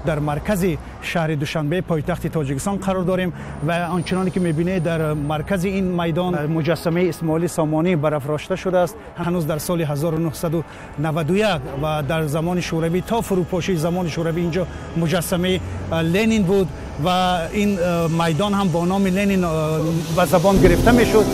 Дар маркази шаҳри Душанбе, пойтахти Тоҷикистон қарор дорем ва ончуноне ки мебинед, дар маркази ин майдон муҷассамаи Исмоили Сомонӣ барафрошта шудааст. Ҳанӯз дар соли 1991 ва дар замони Шӯравӣ, то фурӯпошии замони Шӯравӣ, инҷо муҷассамаи Ленин буд ва ин майдон ҳам бо номи Ленин ба забон гирифта мешуд.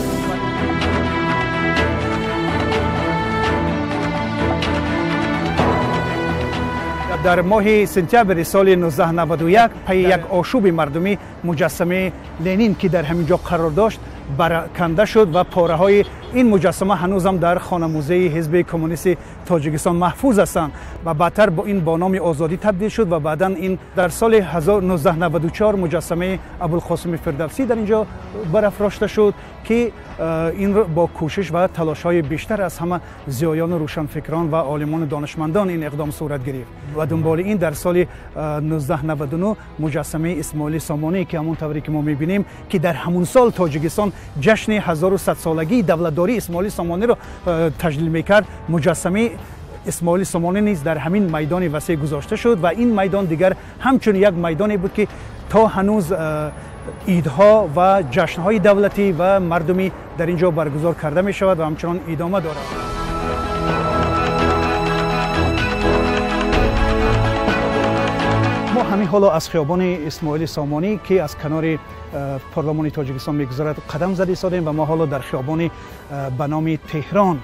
Дар моҳи сентябри соли 1991 пайи як ошӯби мардумӣ муҷассамаи Ленин, ки дар ҳамин ҷо қарор дошт, барканда шуд ва пораҳои ин муҷассама ҳанӯзам дар хонамузеи Ҳизби Коммунисти Тоҷикистон маҳфуз ҳастанд ва баъдтар ин бо номи Озодӣ табдил шуд. Ва баъдан ин дар соли 1994 муҷассамаи Абулқосими Фирдавсӣ дар ин ҷо барафрошта шуд, ки ин бо кӯшиш ва талошҳои бештар аз ҳама зиёёну рӯшанфикрон ва олимону донишмандон ин иқдом сурат гирифт. Ва дунболи ин дар соли 1999 муҷассамаи Исмоили Сомонӣ, ки ҳамон тавре ки мо мебинем, ки дар ҳамон сол Тоҷикистон ҷашни 1100-солагии давлатдории Исмоили Сомониро таҷлил мекард, муҷассамаи Исмоили Сомонӣ низ дар ҳамин майдони васеъ гузошта шуд. Ва ин майдон дигар ҳамчун як майдоне буд, ки то ҳанӯз идҳо ва ҷашнҳои давлатӣ ва мардумӣ дар ин ҷо баргузор карда мешавад ва ҳамчунон идома дорад. Мо ҳамин ҳоло аз хиёбони Исмоили Сомонӣ, ки аз канори парлумони Тоҷикистон мегузарад, қадам зада истодем ва мо ҳоло дар хиёбони ба номи Теҳрон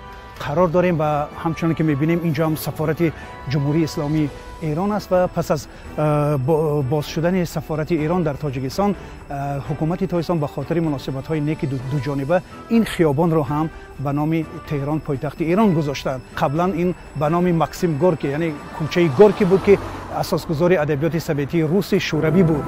қарор дорем ва ҳамчунон ки мебинем, инҷо ҳам сафорати Ҷумҳурии Исломии Эрон аст. Ва пас аз боз шудани сафорати Эрон дар Тоҷикистон, ҳукумати Тоҷикистон ба хотири муносибатҳои неки дуҷониба ин хиёбонро ҳам ба номи Теҳрон, пойтахти Эрон, гузоштанд. Қаблан ин ба номи Максим Горки, яъне кӯчаи Горки буд, ки асосгузори адабиёти советии руси шӯравӣ буд.